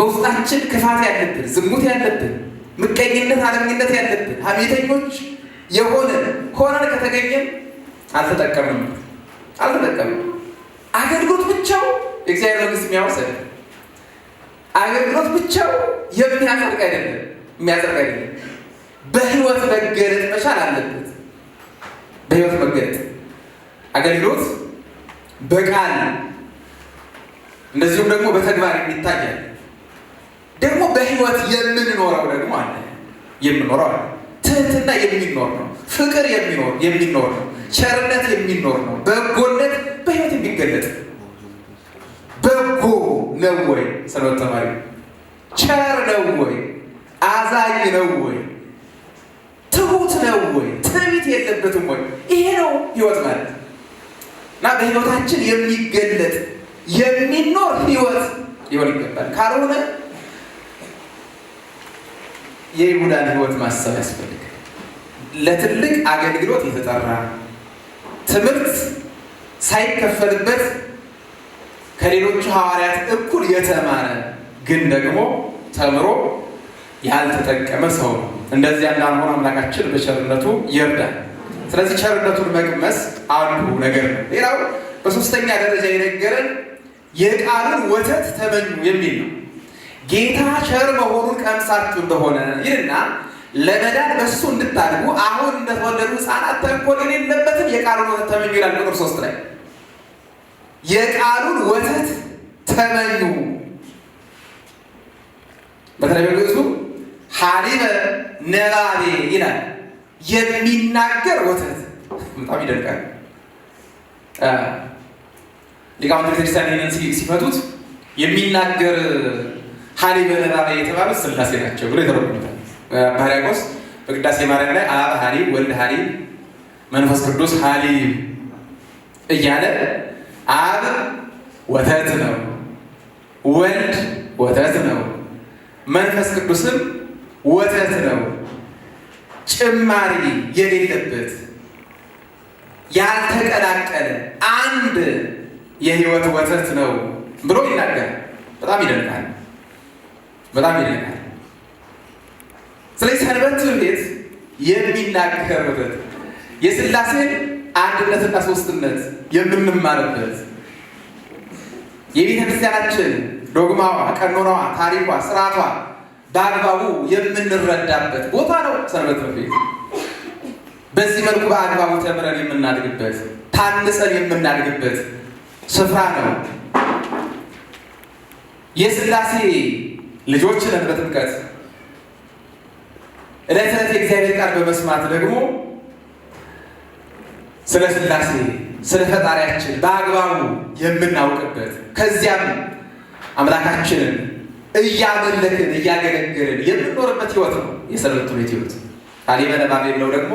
በውስጣችን ክፋት ያለብን፣ ዝሙት ያለብን፣ ምቀኝነት፣ አለምኝነት ያለብን፣ ሐሜተኞች የሆንን ሆነን ከተገኘን አልተጠቀምንም አልተጠቀምንም። አገልግሎት ብቻው የእግዚአብሔር መንግሥት የሚያወርስ አይደለም። አገልግሎት ብቻው የሚያጸድቅ አይደለም፣ የሚያጸድቅ አይደለም። በሕይወት መገለጥ መቻል አለበት። በሕይወት መገለጥ አገልግሎት በቃል እንደዚሁም ደግሞ በተግባር የሚታያል። ደግሞ በሕይወት የምንኖረው ደግሞ አለ የምንኖረው አለ። ትህትና የሚኖር ነው። ፍቅር የሚኖር ነው። ቸርነት የሚኖር ነው። በጎነት በሕይወት የሚገለጥ በጎ ነው ወይ? ሰንበት ተማሪ ቸር ነው ወይ? አዛኝ ነው ወይ? ትሁት ነው ወይ? ትዕቢት የለበትም ወይ? ይሄ ነው ሕይወት ማለት እና በሕይወታችን የሚገለጥ የሚኖር ሕይወት ሊሆን ይገባል። ካልሆነ የይሁዳን ሕይወት ማሰብ ያስፈልጋል። ለትልቅ አገልግሎት የተጠራ ትምህርት ሳይከፈልበት ከሌሎቹ ሐዋርያት እኩል የተማረ ግን ደግሞ ተምሮ ያልተጠቀመ ሰው ነው። እንደዚያ እንዳልሆነ አምላካችን በቸርነቱ ይርዳል። ስለዚህ ቸርነቱን መቅመስ አንዱ ነገር ነው። ሌላው በሶስተኛ ደረጃ የነገረን የቃሉን ወተት ተመኙ የሚል ነው። ጌታ ቸር መሆኑን ቀምሳችሁ እንደሆነ ይልና ለመዳን በእሱ እንድታድጉ አሁን እንደተወለዱ ሕፃናት ተንኮል የሌለበትን የቃሉን ወተት ተመኙ ይላል። ቁጥር 3 ላይ የቃሉን ወተት ተመኙ። በተለይ በግዕዙ ሐሊበ ነባቤ ይላል። የሚናገር ወተት በጣም ይደንቃል። ሊቃውንተ ቤተክርስቲያን ይህንን ሲፈቱት የሚናገር ሐሊበ ነባቤ የተባሉት ሥላሴ ናቸው ብሎ ይተረጉሙታል። አባ ሕርያቆስ በቅዳሴ ማርያም ላይ አብ ሐሊብ፣ ወልድ ሐሊብ፣ መንፈስ ቅዱስ ሐሊብ እያለ አብ ወተት ነው፣ ወልድ ወተት ነው፣ መንፈስ ቅዱስም ወተት ነው። ጭማሪ የሌለበት ያልተቀላቀለ አንድ የሕይወት ወተት ነው ብሎ ይናገራል። በጣም ይደንቃል። በጣም ይደንቃል። ስለዚህ ሰንበት ትምህርት ቤት የሚናገር ወተት የሥላሴን አንድነትና ሦስትነት የምንማርበት የቤተ ክርስቲያናችን ዶግማዋ፣ ቀኖናዋ፣ ታሪኳ፣ ስርዓቷ በአግባቡ የምንረዳበት ቦታ ነው ሰንበት ትምህርት ቤት። በዚህ መልኩ በአግባቡ ተምረን የምናድግበት ታንጸን የምናድግበት ስፍራ ነው። የሥላሴ ልጆች ነን በጥምቀት። ዕለት ዕለት የእግዚአብሔር ቃል በመስማት ደግሞ ስለ ሥላሴ ስለ ፈጣሪያችን በአግባቡ የምናውቅበት ከዚያም አምላካችንን እያመለክን እያገለገልን የምንኖርበት ሕይወት ነው የሰንበት ትምህርት ቤት ሕይወት። ሐሊበ ነባቤ ብለው ደግሞ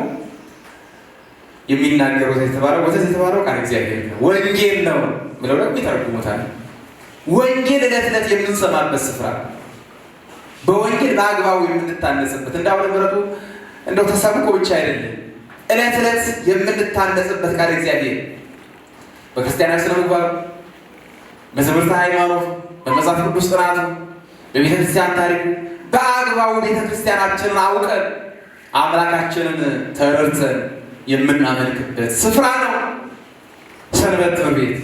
የሚናገሩት የተባለው ወተት የተባለው ቃል እግዚአብሔር ነው፣ ወንጌል ነው ብለው ደግሞ ይተረጉሙታል። ወንጌል ዕለት ዕለት የምንሰማበት ስፍራ፣ በወንጌል በአግባቡ የምንታነጽበት እንደ አቡነ ምሕረቱ እንደው ተሰብኮ ብቻ አይደለም፣ ዕለት ዕለት የምንታነጽበት ቃል እግዚአብሔር በክርስቲያናዊ ስነ ምግባር፣ በትምህርተ ሃይማኖት፣ በመጽሐፍ ቅዱስ ጥናቱ፣ በቤተ ክርስቲያን ታሪኩ በአግባቡ ቤተ ክርስቲያናችንን አውቀን አምላካችንን ተረድተን የምናመልክበት ስፍራ ነው ሰንበት ትምህርት ቤት።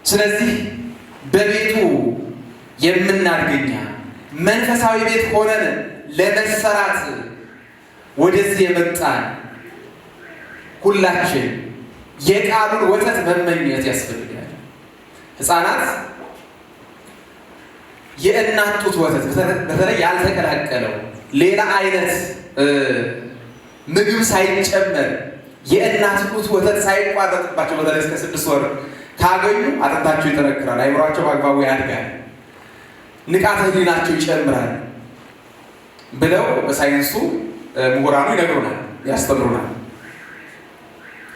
ስለዚህ በቤቱ የምናድገኛ መንፈሳዊ ቤት ሆነን ለመሰራት ወደዚህ የመጣን ሁላችን የቃሉን ወተት መመኘት ያስፈልጋል። ሕፃናት የእናት ጡት ወተት በተለይ ያልተቀላቀለው ሌላ አይነት ምግብ ሳይጨመር የእናት ጡት ወተት ሳይቋረጥባቸው በተለይ እስከ 6 ወር ካገኙ አጥንታቸው ይጠነክራል፣ አይምሯቸው በአግባቡ ያድጋል፣ ንቃተ ሕሊናቸው ይጨምራል ብለው በሳይንሱ ምሁራኑ ይነግሩናል፣ ያስተምሩናል።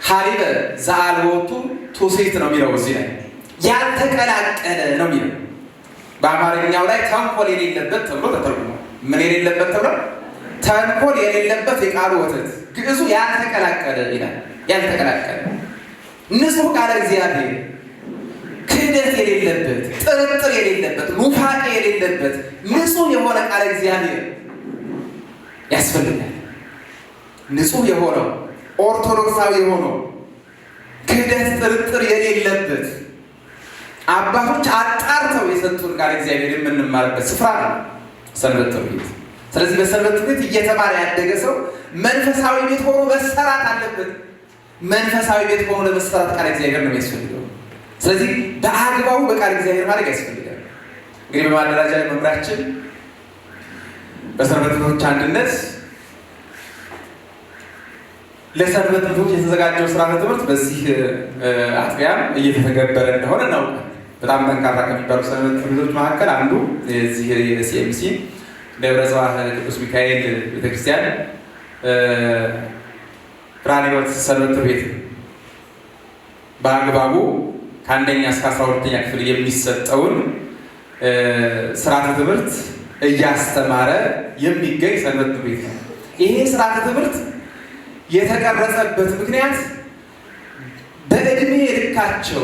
ሐሊበ ዘአልቦቱ ቱሴት ነው የሚለው እዚህ ላይ ያልተቀላቀለ ነው የሚለው። በአማርኛው ላይ ተንኮል የሌለበት ተብሎ ተተርጉሟል። ምን የሌለበት ተብሎ? ተንኮል የሌለበት የቃሉ ወተት። ግዕዙ ያልተቀላቀለ ይላል። ያልተቀላቀለ ንጹሕ ቃለ እግዚአብሔር ክህደት የሌለበት፣ ጥርጥር የሌለበት፣ ኑፋቄ የሌለበት ንጹሕ የሆነ ቃለ እግዚአብሔር ያስፈልጋል። ንጹሕ የሆነው ኦርቶዶክሳዊ የሆነው ክህደት ጥርጥር የሌለበት አባቶች አጣርተው የሰጡን ቃለ እግዚአብሔር የምንማርበት ስፍራ ነው ሰንበት ትምህርት ቤት። ስለዚህ በሰንበት ትምህርት ቤት እየተማረ ያደገ ሰው መንፈሳዊ ቤት ሆኖ መሰራት አለበት። መንፈሳዊ ቤት ሆኖ ለመሰራት ቃለ እግዚአብሔር ነው የሚያስፈልገው። ስለዚህ በአግባቡ በቃለ እግዚአብሔር ማድረግ ያስፈልጋል። እንግዲህ በማደራጃ መምሪያችን በሰንበት ትምህርቶች አንድነት ለሰንበት ትምህርቶች የተዘጋጀው ስርዓተ ትምህርት በዚህ አጥቢያም እየተተገበረ እንደሆነ እናውቃለን። በጣም ጠንካራ ከሚባሉ ሰንበት ትምህርቶች መካከል አንዱ የዚህ የሲኤምሲ ደብረ ጽባህ ቅዱስ ሚካኤል ቤተክርስቲያን ብርሃነ ሕይወት ሰንበት ትምህርት ቤት በአግባቡ ከአንደኛ እስከ 12ኛ ክፍል የሚሰጠውን ስርዓተ ትምህርት እያስተማረ የሚገኝ ሰንበት ትምህርት ቤት ነው። ይሄ ስርዓተ ትምህርት የተቀረጸበት ምክንያት በዕድሜ ልካቸው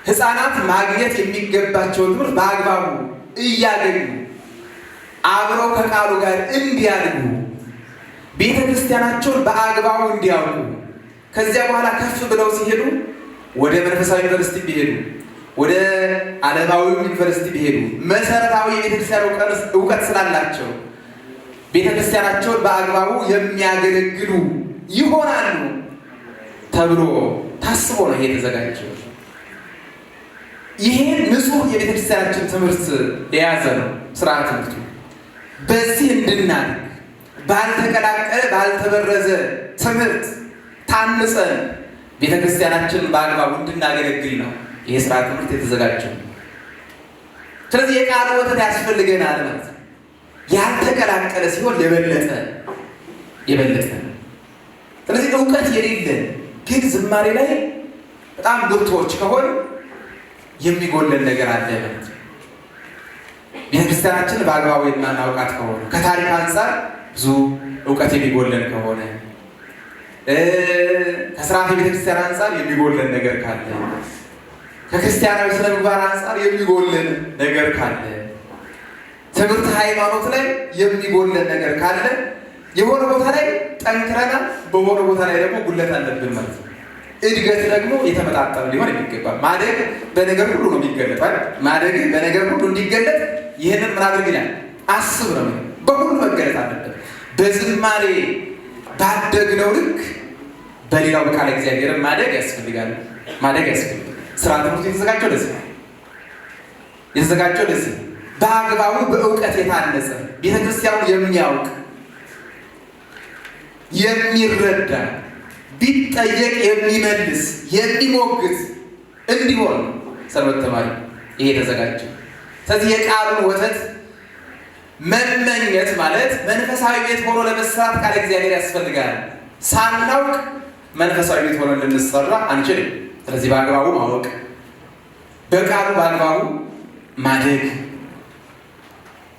ሕፃናት ማግኘት የሚገባቸውን ትምህርት በአግባቡ እያገኙ አብረው ከቃሉ ጋር እንዲያድጉ ቤተ ክርስቲያናቸውን በአግባቡ እንዲያውቁ ከዚያ በኋላ ከፍ ብለው ሲሄዱ ወደ መንፈሳዊ ዩኒቨርሲቲ ቢሄዱ ወደ ዓለማዊ ዩኒቨርሲቲ ቢሄዱ መሰረታዊ የቤተክርስቲያን እውቀት ስላላቸው ቤተክርስቲያናቸውን በአግባቡ የሚያገለግሉ ይሆናሉ ተብሎ ታስቦ ነው ይሄ የተዘጋጀው። ይሄ ንጹሕ የቤተክርስቲያናችን ትምህርት የያዘ ነው ስርዓተ ትምህርቱ። በዚህ እንድናድግ ባልተቀላቀለ ባልተበረዘ ትምህርት ታንጸን ቤተክርስቲያናችንን በአግባቡ እንድናገለግል ነው ይሄ ስርዓተ ትምህርት የተዘጋጀው። ስለዚህ የቃሉ ወተት ያስፈልገናል ማለት ነው። ያልተቀላቀለ ሲሆን የበለጠ የበለጠ። ስለዚህ እውቀት የሌለን ግን ዝማሬ ላይ በጣም ብርቱዎች ከሆን የሚጎለን ነገር አለ ማለት ነው። ቤተክርስቲያናችን በአግባቡ የማናውቃት ከሆነ፣ ከታሪክ አንጻር ብዙ እውቀት የሚጎለን ከሆነ፣ ከስርዓተ ቤተክርስቲያን አንጻር የሚጎለን ነገር ካለ፣ ከክርስቲያናዊ ስነ ምግባር አንጻር የሚጎለን ነገር ካለ፣ ትምህርት ሃይማኖት ላይ የሚጎለን ነገር ካለ የሆነ ቦታ ላይ ጠንክረናል፣ በሆነ ቦታ ላይ ደግሞ ጉለት አለብን ማለት ነው። እድገት ደግሞ የተመጣጠነ ሊሆን የሚገባ ማደግ በነገር ሁሉ ነው የሚገለጥ። ማደግ በነገር ሁሉ እንዲገለጥ ይህንን ምን አድርግ ይላል? አስብ ነው። በሁሉ መገለጥ አለበት። በዝማሬ ባደግነው ልክ በሌላው በቃለ እግዚአብሔርን ማደግ ያስፈልጋል። ማደግ ያስፈልጋል። ስርዓተ ትምህርቱ የተዘጋጀው ለዚህ ነው። የተዘጋጀው ለዚህ ነው። በአግባቡ በእውቀት የታነጸ ቤተክርስቲያኑ የሚያውቅ የሚረዳ ቢጠየቅ የሚመልስ የሚሞግት እንዲሆን ሰንበት ተማሪ ይሄ የተዘጋጀው። ስለዚህ የቃሉን ወተት መመኘት ማለት መንፈሳዊ ቤት ሆኖ ለመስራት ቃለ እግዚአብሔር ያስፈልጋል። ሳናውቅ መንፈሳዊ ቤት ሆኖ ልንሰራ አንችልም። ስለዚህ በአግባቡ ማወቅ፣ በቃሉ በአግባቡ ማደግ፣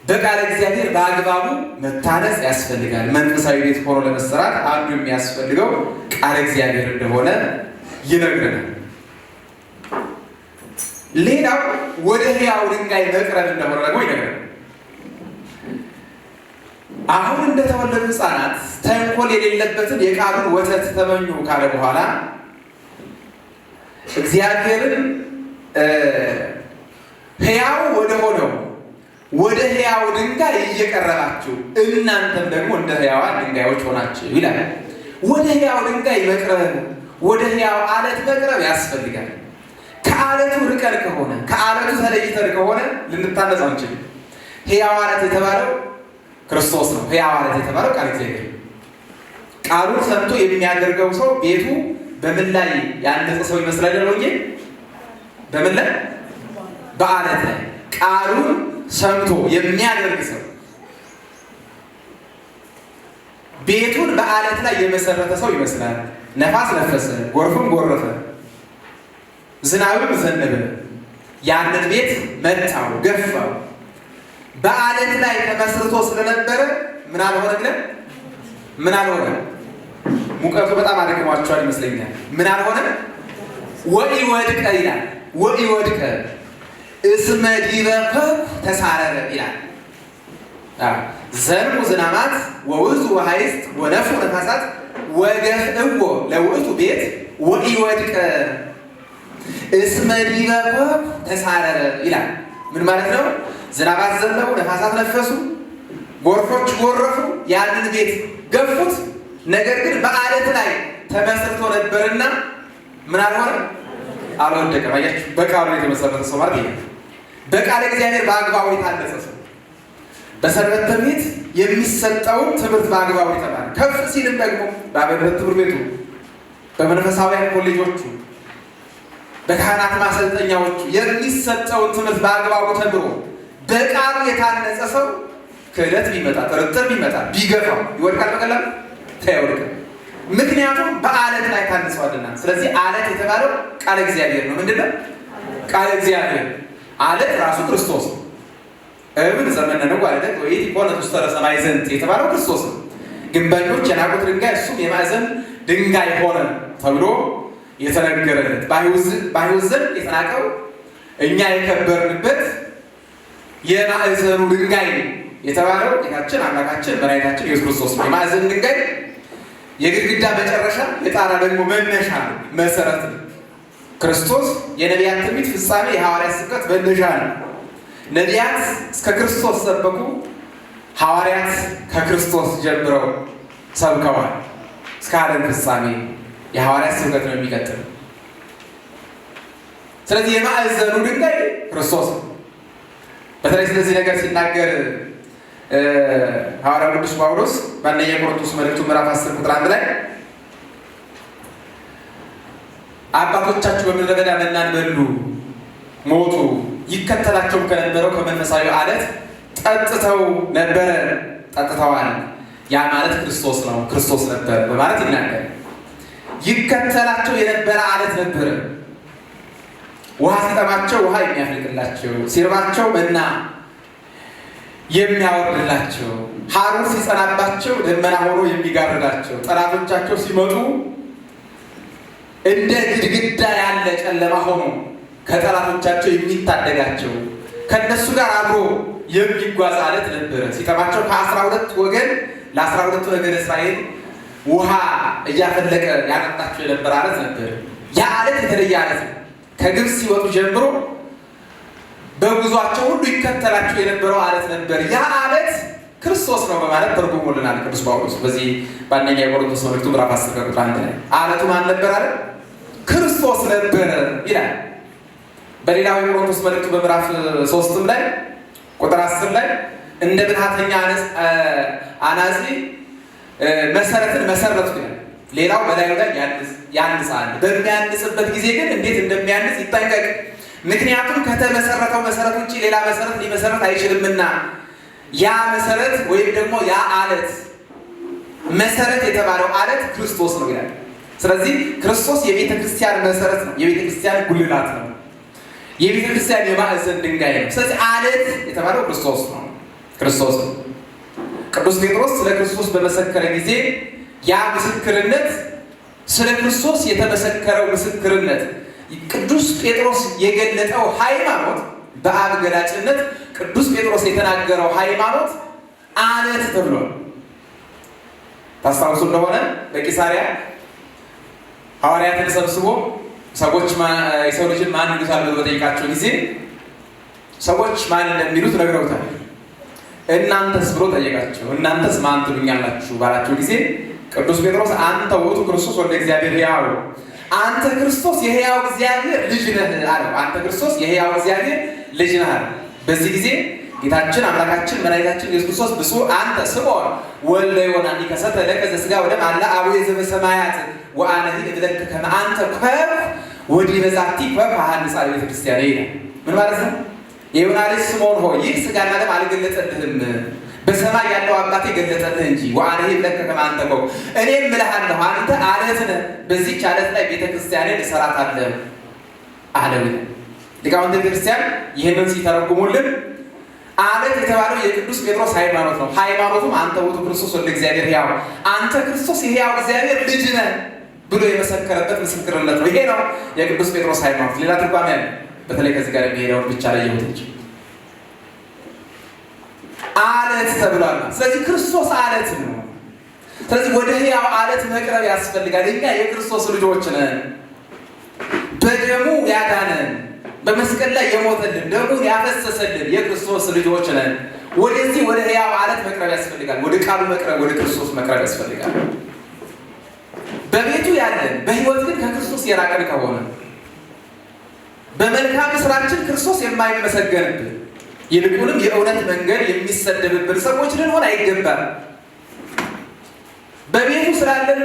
በቃለ እግዚአብሔር በአግባቡ መታነጽ ያስፈልጋል። መንፈሳዊ ቤት ሆኖ ለመሰራት አንዱ የሚያስፈልገው ቃለ እግዚአብሔር እንደሆነ ይነግረናል። ሌላው ወደ ሕያው ድንጋይ መቅረብ እንደሆነ ደግሞ ይነግረናል። አሁን እንደተወለዱ ሕፃናት ተንኮል የሌለበትን የቃሉን ወተት ተመኙ ካለ በኋላ እግዚአብሔርን ሕያው ወደ ሆነው ወደ ሕያው ድንጋይ እየቀረባችሁ እናንተም ደግሞ እንደ ሕያዋን ድንጋዮች ሆናችሁ ይላል። ወደ ሕያው ድንጋይ መቅረብ፣ ወደ ሕያው አለት መቅረብ ያስፈልጋል። ከአለቱ ርቀን ከሆነ፣ ከአለቱ ተለይተን ከሆነ ልንታነጽ አንችልም። ሕያው አለት የተባለው ክርስቶስ ነው። ሕያው አለት የተባለው ቃል እግዚአብሔር። ቃሉን ሰምቶ የሚያደርገው ሰው ቤቱ በምን ላይ ያነጸ ሰው ይመስላል? ወንጌል በምን ላይ? በአለት ላይ። ቃሉን ሰምቶ የሚያደርግ ሰው ቤቱን በአለት ላይ የመሰረተ ሰው ይመስላል። ነፋስ ነፈሰ፣ ጎርፍም ጎረፈ፣ ዝናብም ዘነበ፣ ያንን ቤት መታው፣ ገፋው። በአለት ላይ ተመስርቶ ስለነበረ ምን አልሆነ ብለን ምን አልሆነ? ሙቀቱ በጣም አድክሟቸዋል ይመስለኛል። ምን አልሆነ? ወኢወድቀ ይላል። ወኢወድቀ እስመ ዲበ ኮኩሕ ተሳረረ ይላል። ዘንቡ ዝናማት ወውሕዙ ወሓይዝት ወነፍሑ ነፋሳት ወገፍእዎ ለውእቱ ቤት ወኢወድቀ እስመ ዲበ ኮኩሕ ተሳረረ ይላል። ምን ማለት ነው? ዝናባት ዘነቡ፣ ነፋሳት ነፈሱ፣ ጎርፎች ጎረፉ፣ ያንን ቤት ገፉት። ነገር ግን በአለት ላይ ተመስርቶ ነበርና ምን አልሆነ? አልወደቀም። አያችሁ፣ በቃሉ የተመሰረተ ሰው ማለት ይሄ በቃለ እግዚአብሔር በአግባቡ የታነጸ ሰው በሰንበት ትምህርት የሚሰጠውን ትምህርት በአግባቡ የተማረ ከፍ ሲልም ደግሞ በአብነት ትምህርት ቤቱ፣ በመንፈሳውያን ኮሌጆቹ፣ በካህናት ማሰልጠኛዎቹ የሚሰጠውን ትምህርት በአግባቡ ተምሮ በቃሉ የታነጸ ሰው ክህደት ቢመጣ ጥርጥር ቢመጣ ቢገፋው ይወድቃል? በቀላሉ አይወድቅም። ምክንያቱም በአለት ላይ ታንጸዋልና። ስለዚህ አለት የተባለው ቃለ እግዚአብሔር ነው። ምንድን ነው ቃለ እግዚአብሔር? አለት ራሱ ክርስቶስ ነው። እብን ዘመነነው አለት ወይ ኮነት ውስተ ሰማይ ዘንድ የተባለው ክርስቶስ ነው። ግንበኞች የናቁት ድንጋይ እሱም የማዕዘን ድንጋይ ሆነ ተብሎ የተነገረለት በአይሁድ ዘንድ የተናቀው እኛ የከበርንበት የማዕዘኑ ድንጋይ የተባለው ጌታችን አምላካችን መድኃኒታችን ኢየሱስ ክርስቶስ ነው። የማዕዘን ድንጋይ የግድግዳ መጨረሻ፣ የጣራ ደግሞ መነሻ ነው፣ መሰረት ነው። ክርስቶስ የነቢያት ትንቢት ፍጻሜ፣ የሐዋርያት ስብከት መነሻ ነው። ነቢያት እስከ ክርስቶስ ሰበኩ፣ ሐዋርያት ከክርስቶስ ጀምረው ሰብከዋል። እስከ ዓለም ፍጻሜ የሐዋርያት ስብከት ነው የሚቀጥል። ስለዚህ የማዕዘኑ ድንጋይ ክርስቶስ ነው። በተለይ ስለዚህ ነገር ሲናገር ሐዋርያው ቅዱስ ጳውሎስ በአንደኛ ቆሮንቶስ መልእክቱ ምዕራፍ 10 ቁጥር 1 ላይ አባቶቻችሁ በምድረ በዳ መናን በሉ፣ ሞቱ፣ ይከተላቸውም ከነበረው ከመንፈሳዊ አለት ጠጥተው ነበረ፣ ጠጥተዋል። ያ ማለት ክርስቶስ ነው፣ ክርስቶስ ነበር በማለት ይናገር። ይከተላቸው የነበረ አለት ነበረ። ውሃ ሲጠማቸው ውሃ የሚያፈልቅላቸው፣ ሲርባቸው መና የሚያወርድላቸው፣ ሐሩር ሲጸናባቸው ደመና ሆኖ የሚጋርዳቸው፣ ጠላቶቻቸው ሲመጡ እንደ ግድግዳ ያለ ጨለማ ሆኖ ከጠላቶቻቸው የሚታደጋቸው፣ ከእነሱ ጋር አብሮ የሚጓዝ አለት ነበረ። ሲጠማቸው ከ12 ወገን ለ12ቱ ነገደ እስራኤል ውሃ እያፈለቀ ያጠጣቸው የነበረ አለት ነበረ። ያ አለት የተለየ አለት ነው። ከግብፅ ሲወጡ ጀምሮ በጉዟቸው ሁሉ ይከተላቸው የነበረው አለት ነበር። ያ አለት ክርስቶስ ነው በማለት ተርጉሞልናል ቅዱስ ጳውሎስ በዚህ በአንደኛ የቆሮንቶስ መልእክቱ ምዕራፍ 10 ቁጥር 1 ላይ አለቱ ማን ነበር አለ? ክርስቶስ ነበረ ይላል። በሌላው የቆሮንቶስ መልእክቱ በምዕራፍ 3 ላይ ቁጥር 10 ላይ እንደ ብልሃተኛ አናጺ መሰረትን መሰረቱ ይላል። ሌላው በላዩ ላይ ያንጻል። በሚያንጽበት ጊዜ ግን እንዴት እንደሚያንጽ ይጠንቀቅ። ምክንያቱም ከተመሰረተው መሰረት ውጭ ሌላ መሰረት ሊመሰረት አይችልምና ያ መሰረት ወይም ደግሞ ያ አለት መሰረት የተባለው አለት ክርስቶስ ነው ይላል። ስለዚህ ክርስቶስ የቤተ ክርስቲያን መሰረት ነው፣ የቤተ ክርስቲያን ጉልላት ነው፣ የቤተ ክርስቲያን የማዕዘን ድንጋይ ነው። ስለዚህ አለት የተባለው ክርስቶስ ነው፣ ክርስቶስ ነው። ቅዱስ ጴጥሮስ ስለ ክርስቶስ በመሰከረ ጊዜ ያ ምስክርነት ስለ ክርስቶስ የተመሰከረው ምስክርነት ቅዱስ ጴጥሮስ የገለጠው ሃይማኖት በአብ ገላጭነት ቅዱስ ጴጥሮስ የተናገረው ሃይማኖት አለት ተብሏል። ታስታውሱ እንደሆነ በቂሳሪያ ሐዋርያትን ሰብስቦ ሰዎች የሰው ልጅን ማን ይሉታል ብሎ በጠየቃቸው ጊዜ ሰዎች ማን እንደሚሉት ነግረውታል። እናንተስ ብሎ ጠየቃቸው። እናንተስ ማን ትሉኛላችሁ ባላቸው ጊዜ ቅዱስ ጴጥሮስ አንተ ውእቱ ክርስቶስ ወልደ እግዚአብሔር ሕያው፣ አንተ ክርስቶስ የሕያው እግዚአብሔር ልጅ ነህ አለው። አንተ ክርስቶስ የሕያው እግዚአብሔር ልጅ ነህ አለው። በዚህ ጊዜ ጌታችን አምላካችን መድኃኒታችን ኢየሱስ ክርስቶስ ብፁዕ አንተ ስምዖን ወልደ ዮና ኢከሰተ ለከ ዘሥጋ ወደም አላ አቡየ ዘበሰማያት ወአነሂ እብለከ ከመ አንተ ኮብሕ ወዲበ ዛቲ ኮብሕ አሐንጻ ለቤተ ክርስቲያነ ይላል። ምን ማለት ነው? የዮና ልጅ ስምዖን ሆይ ይህ ሥጋና ደም አልገለጠልህም፣ በሰማይ ያለው አባቴ ገለጠልህ እንጂ። ወአነሂ እብለከ ከመ አንተ ኮብሕ፣ እኔም እልሃለሁ አንተ አለት ነህ፣ በዚህች አለት ላይ ቤተ ክርስቲያኔን እሠራታለሁ አለው። ሊቃውንተ ቤተ ክርስቲያን ይህንን ሲተረጉሙልን አለት የተባለው የቅዱስ ጴጥሮስ ሃይማኖት ነው። ሃይማኖቱም አንተ ውእቱ ክርስቶስ ወልደ እግዚአብሔር ሕያው፣ አንተ ክርስቶስ የሕያው እግዚአብሔር ልጅ ነህ ብሎ የመሰከረበት ምስክርነት ነው። ይሄ ነው የቅዱስ ጴጥሮስ ሃይማኖት። ሌላ ትርጓሜ ያለ በተለይ ከዚህ ጋር የሚሄደውን ብቻ ላይ የሆነች አለት ተብሏል። ስለዚህ ክርስቶስ አለት ነው። ስለዚህ ወደ ሕያው አለት መቅረብ ያስፈልጋል። እኛ የክርስቶስ ልጆች ነን። በደሙ ያዳነን፣ በመስቀል ላይ የሞተልን፣ ደሙን ያፈሰሰልን የክርስቶስ ልጆች ነን። ወደዚህ ወደ ሕያው አለት መቅረብ ያስፈልጋል። ወደ ቃሉ መቅረብ፣ ወደ ክርስቶስ መቅረብ ያስፈልጋል። በቤቱ ያለን በሕይወት ግን ከክርስቶስ የራቅን ከሆነ፣ በመልካም ስራችን ክርስቶስ የማይመሰገንብን ይልቁንም የእውነት መንገድ የሚሰደብብን ሰዎች ልንሆን አይገባም። በቤቱ ስላለን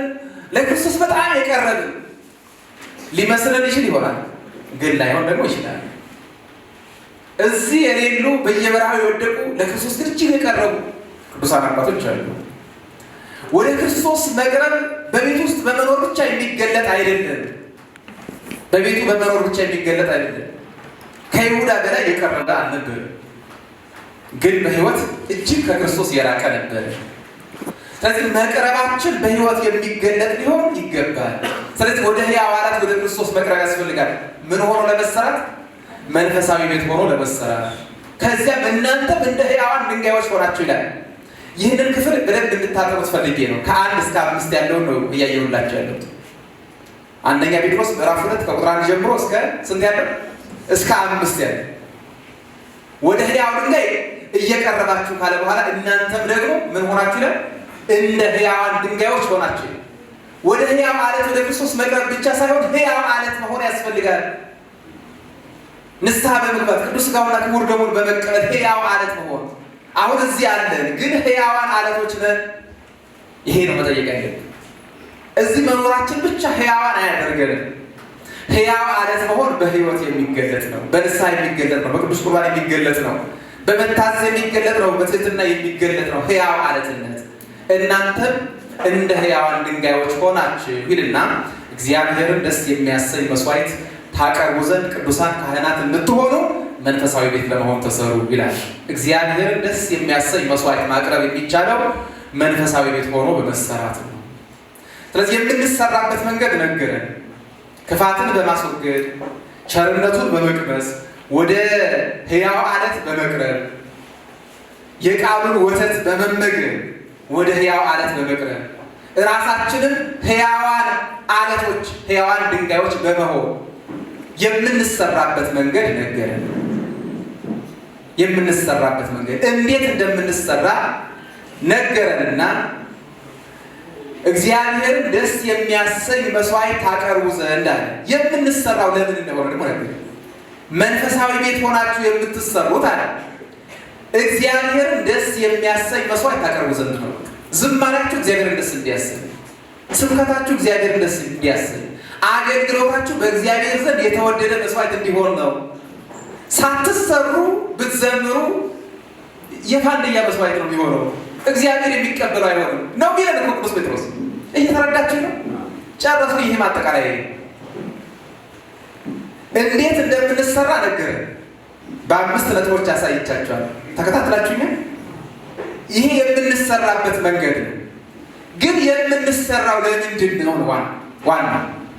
ለክርስቶስ በጣም የቀረብን ሊመስለን ይችል ይሆናል፣ ግን ላይሆን ደግሞ ይችላል። እዚህ የሌሉ በየበረሃው የወደቁ ለክርስቶስ ግን እጅግ የቀረቡ ቅዱሳን አባቶች አሉ። ወደ ክርስቶስ መቅረብ በቤቱ ውስጥ በመኖር ብቻ የሚገለጥ አይደለም። በቤቱ በመኖር ብቻ የሚገለጥ አይደለም። ከይሁዳ በላይ የቀረበ አልነበረም፣ ግን በሕይወት እጅግ ከክርስቶስ የራቀ ነበር። ስለዚህ መቅረባችን በሕይወት የሚገለጥ ሊሆን ይገባል። ስለዚህ ወደ ሕያው አለት ወደ ክርስቶስ መቅረብ ያስፈልጋል። ምን ሆኖ ለመሰራት? መንፈሳዊ ቤት ሆኖ ለመሰራት። ከዚያም እናንተም እንደ ሕያዋን ድንጋዮች ሆናችሁ ይላል። ይህንን ክፍል በደንብ እንድታጠኑት ፈልጌ ነው። ከ1 እስከ 5 ያለውን ነው እያየሁላቸው ያለሁት። አንደኛ ጴጥሮስ ምዕራፍ 2 ከቁጥር 1 ጀምሮ እስከ ስንት ያለው? እስከ 5 ያለው። ወደ ሕያው ድንጋይ እየቀረባችሁ ካለ በኋላ እናንተም ደግሞ ምን ሆናችሁ ይላል? እንደ ሕያዋን ድንጋዮች ሆናችሁ። ወደ ሕያው አለት ወደ ክርስቶስ መቅረብ ብቻ ሳይሆን ሕያው አለት መሆን ያስፈልጋል። ንስሐ በመግባት፣ ቅዱስ ሥጋውና ክቡር ደሙን በመቀበል ሕያው አለት መሆን። አሁን እዚህ አለን፣ ግን ሕያዋን አለቶች ነን? ይሄ ነው መጠየቅ ያለብን። እዚህ መኖራችን ብቻ ሕያዋን አያደርገንም። ሕያው አለት መሆን በሕይወት የሚገለጥ ነው። በንስሐ የሚገለጥ ነው። በቅዱስ ቁርባን የሚገለጥ ነው። በመታዘዝ የሚገለጥ ነው። በትህትና የሚገለጥ ነው። ሕያው አለትነት። እናንተም እንደ ሕያዋን ድንጋዮች ሆናችሁ ይልና እግዚአብሔርን ደስ የሚያሰኝ መስዋዕት ታቀርቡ ዘንድ ቅዱሳን ካህናት እንድትሆኑ መንፈሳዊ ቤት ለመሆን ተሰሩ ይላል። እግዚአብሔርን ደስ የሚያሰኝ መስዋዕት ማቅረብ የሚቻለው መንፈሳዊ ቤት ሆኖ በመሰራት ነው። ስለዚህ የምንሰራበት መንገድ ነገረን። ክፋትን በማስወገድ፣ ቸርነቱን በመቅመስ፣ ወደ ሕያው አለት በመቅረብ፣ የቃሉን ወተት በመመገብ፣ ወደ ሕያው አለት በመቅረብ፣ እራሳችንም ሕያዋን አለቶች ሕያዋን ድንጋዮች በመሆን የምንሰራበት መንገድ ነገረን። የምንሰራበት መንገድ እንዴት እንደምንሰራ ነገረንና እግዚአብሔርን ደስ የሚያሰኝ መስዋዕት ታቀርቡ ዘንድ አለ። የምንሰራው ለምን እንደሆነ ደግሞ ነገረን። መንፈሳዊ ቤት ሆናችሁ የምትሰሩት አለ እግዚአብሔርን ደስ የሚያሰኝ መስዋዕት ታቀርቡ ዘንድ ነው። ዝማሬያችሁ እግዚአብሔርን ደስ እንዲያሰኝ፣ ስብከታችሁ እግዚአብሔርን ደስ እንዲያሰኝ፣ አገልግሎታችሁ በእግዚአብሔር ዘንድ የተወደደ መስዋዕት እንዲሆን ነው። ሳትሰሩ ብትዘምሩ የፋንድያ መስዋዕት ነው የሚሆነው። እግዚአብሔር የሚቀበለው አይሆንም ነው የሚለን እኮ ቅዱስ ጴጥሮስ። እየተረዳችሁ ነው? ጨረሱ። ይህ ማጠቃላይ እንዴት እንደምንሰራ ነገረን። በአምስት ነጥቦች አሳይቻቸዋል። ተከታትላችሁኛል? ይሄ የምንሰራበት መንገድ ነው። ግን የምንሰራው ለምንድን ነው? ዋና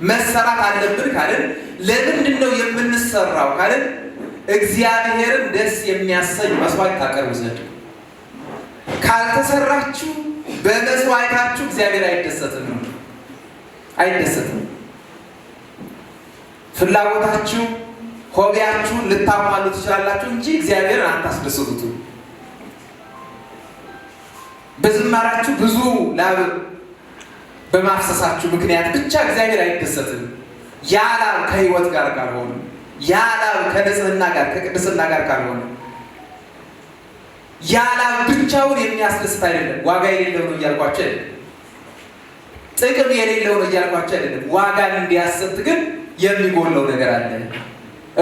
መሰራት አለብን ካልን፣ ለምንድን ነው የምንሰራው ካልን፣ እግዚአብሔርን ደስ የሚያሰኝ መስዋዕት ታቀርቡ ዘንድ። ካልተሰራችሁ በመስዋዕታችሁ እግዚአብሔር አይደሰትም ነው፣ አይደሰትም። ፍላጎታችሁ ሆቢያችሁን ልታሟሉ ትችላላችሁ እንጂ እግዚአብሔርን አታስደስቱትም። በዝማራችሁ ብዙ ላብ በማፍሰሳችሁ ምክንያት ብቻ እግዚአብሔር አይደሰትም። ያ ላብ ከሕይወት ጋር ካልሆነ፣ ያ ላብ ከንጽህና ጋር ከቅድስና ጋር ካልሆነ፣ ያ ላብ ብቻውን የሚያስደስት አይደለም። ዋጋ የሌለው ነው እያልኳቸው አይደለም። ጥቅም የሌለው ነው እያልኳቸው አይደለም። ዋጋን እንዲያሰጥ ግን የሚጎለው ነገር አለ።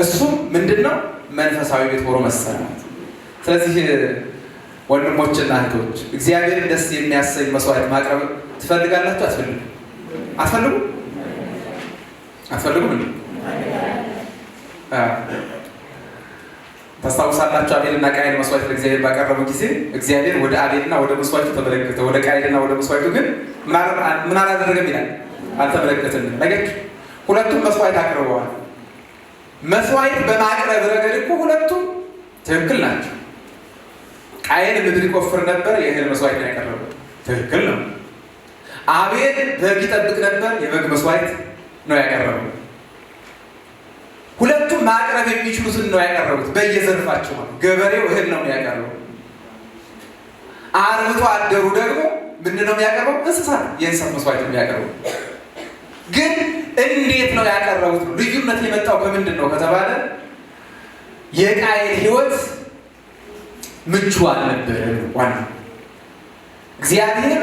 እሱም ምንድን ነው? መንፈሳዊ ቤት ሆኖ መሰራት። ስለዚህ ወንድሞችና እህቶች እግዚአብሔርን ደስ የሚያሰኝ መስዋዕት ማቅረብ ትፈልጋላችሁ? አትፈልጉም? አትፈልጉም? አትፈልጉም እንዴ? ታስታውሳላችሁ? አቤልና ቃየል መስዋዕት ለእግዚአብሔር ባቀረቡ ጊዜ እግዚአብሔር ወደ አቤልና ወደ መስዋዕቱ ተመለከተ፣ ወደ ቃየልና ወደ መስዋዕቱ ግን ምን አላደረገም ይላል? አልተመለከተንም። ነገር ሁለቱም መስዋዕት አቅርበዋል። መስዋዕት በማቅረብ ረገድ እኮ ሁለቱም ትክክል ናቸው። ቃየል ምድር ይቆፍር ነበር፣ የእህል መስዋዕት ነው ያቀረበው፣ ትክክል ነው። አቤል በግ ይጠብቅ ነበር፣ የበግ መስዋዕት ነው ያቀረበው። ሁለቱም ማቅረብ የሚችሉትን ነው ያቀረቡት በየዘርፋቸው። ማለት ገበሬው እህል ነው የሚያቀርበው፣ አርብቶ አደሩ ደግሞ ምንድን ነው የሚያቀርበው? እንስሳት፣ የእንስሳት መስዋዕት ነው የሚያቀርበው። ግን እንዴት ነው ያቀረቡት? ልዩነት የመጣው ከምንድን ነው ከተባለ የቃየል ሕይወት ምቹ አልነበረም። ዋናው እግዚአብሔር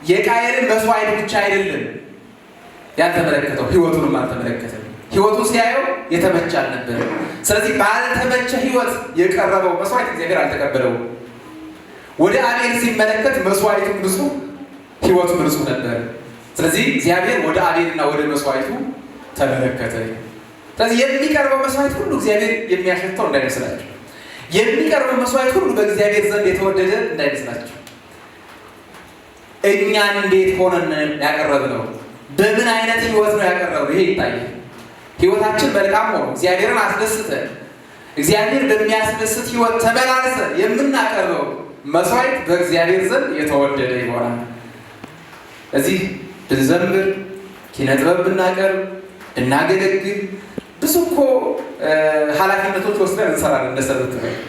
የቃየልን መስዋዕት ብቻ አይደለም ያልተመለከተው፣ ሕይወቱንም አልተመለከተም። ሕይወቱን ሲያየው የተመቸ አልነበረም። ስለዚህ ባልተመቸ ሕይወት የቀረበው መስዋዕት እግዚአብሔር አልተቀበለውም። ወደ አቤል ሲመለከት መስዋዕቱ ንጹሕ፣ ሕይወቱ ንጹሕ ነበር። ስለዚህ እግዚአብሔር ወደ አቤልና ወደ መስዋዕቱ ተመለከተ። ስለዚህ የሚቀርበው መስዋዕት ሁሉ እግዚአብሔር የሚያሸተው እንዳይመስላችሁ፣ የሚቀርበው መስዋዕት ሁሉ በእግዚአብሔር ዘንድ የተወደደ እንዳይመስላችሁ። እኛ እንዴት ሆነን ያቀረብነው፣ በምን አይነት ሕይወት ነው ያቀረብነው? ይሄ ይታያል። ሕይወታችን መልካም ሆኖ እግዚአብሔርን አስደስተን እግዚአብሔር በሚያስደስት ሕይወት ተመላልሰን የምናቀርበው መስዋዕት በእግዚአብሔር ዘንድ የተወደደ ይሆናል። እዚህ ብንዘምር፣ ኪነ ጥበብ ብናቀርብ፣ ብናገለግል ብዙ እኮ ኃላፊነቶች ወስደን እንሰራለን። እንደ ሰንበት ትምህርት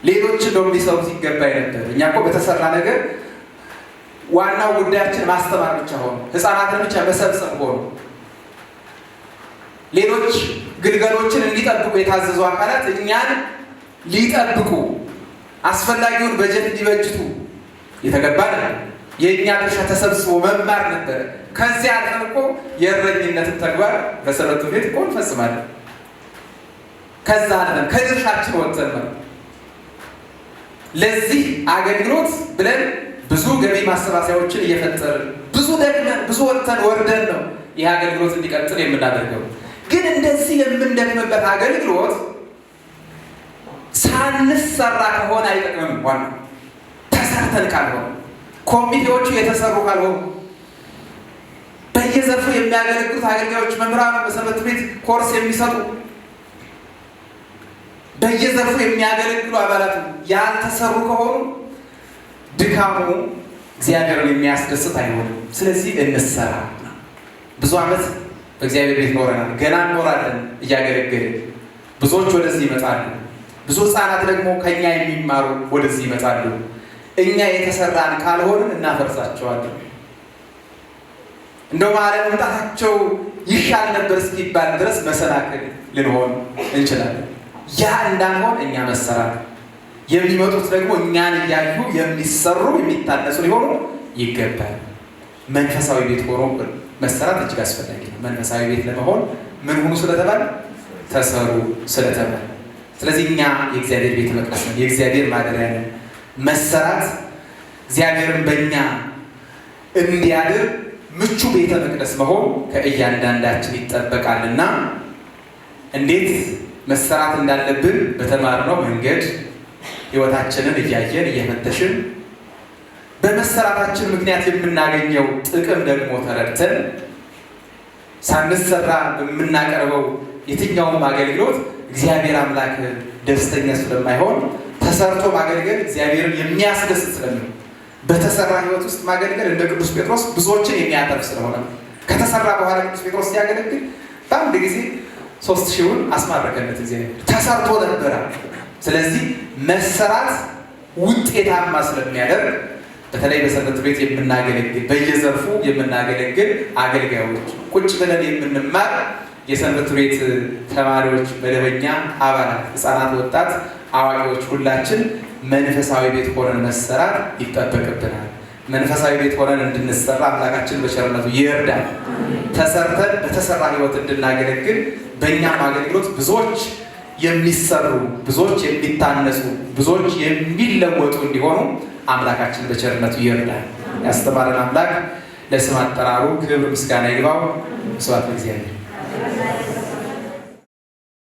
ሌሎች እንደውም ሊሰሩት ይገባ ነበር። እኛ እኮ በተሰራ ነገር ዋናው ጉዳያችን ማስተማር ብቻ ሆኖ ሕፃናትን ብቻ መሰብሰብ ሆኖ ሌሎች ግልገሎችን እንዲጠብቁ የታዘዙ አካላት እኛን ሊጠብቁ አስፈላጊውን በጀት እንዲበጅቱ የተገባ ነበር። የእኛ ድርሻ ተሰብስቦ መማር ነበረ። ከዚያ አልፈን እኮ የእረኝነትን ተግባር በሰንበት ቤት እኮ እንፈጽማለን። ከዛ አልፈን ከድርሻችን ወጥተን ነው ለዚህ አገልግሎት ብለን ብዙ ገቢ ማሰባሰቢያዎችን እየፈጠርን ብዙ ደክመን ብዙ ወጥተን ወርደን ነው ይህ አገልግሎት እንዲቀጥል የምናደርገው። ግን እንደዚህ የምንደክምበት አገልግሎት ሳንሰራ ከሆነ አይጠቅምም። ዋናው ተሰርተን ካልሆነ፣ ኮሚቴዎቹ የተሰሩ ካልሆኑ፣ በየዘርፉ የሚያገለግሉት አገልጋዮች፣ መምህራኑ፣ በሰንበት ቤት ኮርስ የሚሰጡ በየዘርፉ የሚያገለግሉ አባላት ያልተሰሩ ከሆኑ ድካሙ እግዚአብሔርን የሚያስደስት አይሆንም። ስለዚህ እንሰራ። ብዙ ዓመት በእግዚአብሔር ቤት ኖረናል፣ ገና እንኖራለን እያገለገልን። ብዙዎች ወደዚህ ይመጣሉ። ብዙ ሕፃናት ደግሞ ከኛ የሚማሩ ወደዚህ ይመጣሉ። እኛ የተሰራን ካልሆንን እናፈርሳቸዋለን። እንደውም አለመምጣታቸው ይሻል ነበር እስኪባል ድረስ መሰናክል ልንሆን እንችላለን። ያ እንዳንሆን እኛ መሰራት፣ የሚመጡት ደግሞ እኛን እያዩ የሚሰሩ የሚታነጹ ሊሆኑ ይገባል። መንፈሳዊ ቤት ሆኖ መሰራት እጅግ አስፈላጊ ነው። መንፈሳዊ ቤት ለመሆን ምን ሁኑ ስለተባለ ተሰሩ ስለተባለ፣ ስለዚህ እኛ የእግዚአብሔር ቤተ መቅደስ ነን፣ የእግዚአብሔር ማደሪያ ነን። መሰራት እግዚአብሔርን በእኛ እንዲያድር ምቹ ቤተ መቅደስ መሆን ከእያንዳንዳችን ይጠበቃልና እንዴት መሰራት እንዳለብን በተማርነው መንገድ ሕይወታችንን እያየን እየፈተሽን በመሰራታችን ምክንያት የምናገኘው ጥቅም ደግሞ ተረድተን ሳንሰራ በምናቀርበው የትኛውም አገልግሎት እግዚአብሔር አምላክ ደስተኛ ስለማይሆን ተሰርቶ ማገልገል እግዚአብሔርን የሚያስደስት ስለሚሆን በተሰራ ሕይወት ውስጥ ማገልገል እንደ ቅዱስ ጴጥሮስ ብዙዎችን የሚያተርፍ ስለሆነ ከተሰራ በኋላ ቅዱስ ጴጥሮስ ሲያገለግል በአንድ ጊዜ 3000ውን አስማረከለት እግዚአብሔር። ተሰርቶ ነበረ። ስለዚህ መሰራት ውጤታማ ስለሚያደርግ በተለይ በሰንበት ቤት የምናገለግል በየዘርፉ የምናገለግል አገልጋዮች፣ ቁጭ ብለን የምንማር የሰንበት ቤት ተማሪዎች፣ መደበኛ አባላት፣ ሕፃናት፣ ወጣት፣ አዋቂዎች ሁላችን መንፈሳዊ ቤት ሆነን መሰራት ይጠበቅብናል። መንፈሳዊ ቤት ሆነን እንድንሰራ አምላካችን በቸርነቱ ይርዳል። ተሰርተን በተሰራ ሕይወት እንድናገለግል በእኛም አገልግሎት ብዙዎች የሚሰሩ፣ ብዙዎች የሚታነጹ፣ ብዙዎች የሚለወጡ እንዲሆኑ አምላካችን በቸርነቱ ይርዳል። ያስተማረን አምላክ ለስም አጠራሩ ክብር ምስጋና ይግባው። ስብሐት ለእግዚአብሔር።